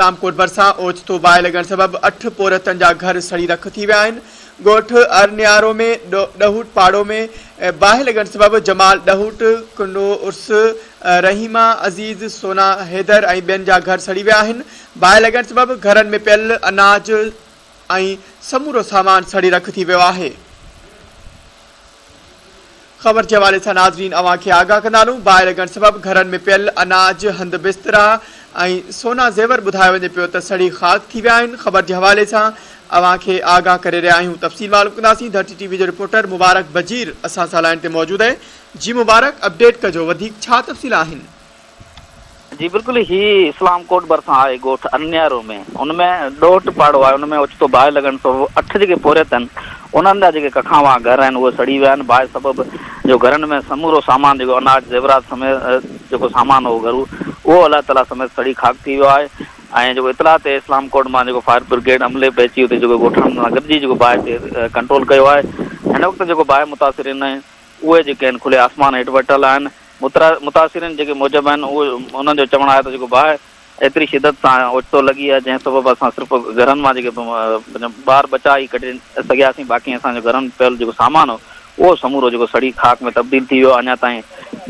اسلام ڪوٽ ڀرسان اوچتو باهه لڳڻ سبب اٺ پورهيتن جا گهر سڙي رک ٿي ويا آهن. ڳوٺ ارنيارو ۾ ڏهوٽ پاڙو ۾ باهه لڳڻ سبب جمال ڏهوٽ، ڪنڊو عرس، رحيما، عزيز، سونا حيدر ۽ ٻين جا گهر سڙي ويا آهن. باهه لڳڻ سبب گهرن ۾ پيل اناج ۽ سمورو سامان سڙي رک ٿي ويو آهي. خبر جي حوالي سان ناظرين اوهان کي آگاهه ڪندا هلون باهه لڳڻ سبب گهرن ۾ پيل اناج، هنڌ بسترا ۽ سونا زيور ٻڌايو وڃي پيو ته سڙي خاڪ ٿي ويا آهن خبر جي حوالي سان اوهان کي آگاهه ڪري رهيا آهيون تفصيل معلوم ڪنداسين ڌرتي ٽي وي جو رپورٽر مبارڪ بجير اسان سان لائين تي موجود آهي جي مبارڪ اپڊيٽ ڪجو وڌيڪ ڇا تفصيل آهن. جي بلڪل هي اسلام ڪوٽ ڀرسان آهي ڳوٺ انيارو ۾ ان ۾ ڏوهٽ پاڙو آهي ان ۾ اوچتو باهه لڳڻ سبب اٺ جيڪي پورهيت آهن انهن جا جيڪي ڪکان وان گهر آهن اهي سڙي ويا آهن باهه سبب جو گهرن ۾ سمورو سامان جيڪو اناج زيورات سميت جيڪو سامان هو گهرو اهو الله تعالي سميت سڙي خاڪ ٿي ويو آهي ۽ جيڪو اطلاع تي اسلام ڪوٽ مان جيڪو فائر برگيڊ عملي پهچي اتي جيڪو ڳوٺاڻن سان گڏجي جيڪو باهه تي ڪنٽرول ڪيو آهي هن وقت جيڪو باهه متاثرين اهي جيڪي آهن کلي آسمان هيٺ ويٺل آهن متاثرين جيڪي موجب آهن اهو انهن جو چوڻ آهي ته جيڪو باهه ايتري شدت سان اوچتو لڳي آهي جنهن سبب اسان صرف گهرن مان جيڪي ٻار ٻچا ئي ڪڍي سگهياسين باقي اسان جو گهرن ۾ پيل جيڪو سامان هو اهو سمورو جيڪو سڙي خاڪ ۾ تبديل ٿي ويو اڃا تائين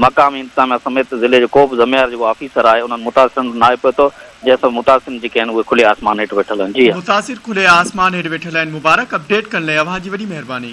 مقامي انتظاميا سميت ضلعي جو ڪو به ذميوار جيڪو آفيسر آهي انهن متاثرن وٽ ناهي پهتو جنهن سبب متاثرين جيڪي آهن اهي کلي آسمان هيٺ ويٺل آهن جي. متاثر کلي آسمان هيٺ ويٺل آهن مبارڪ اپڊيٽ ڪرڻ لئي اوهان جي وڏي مهرباني.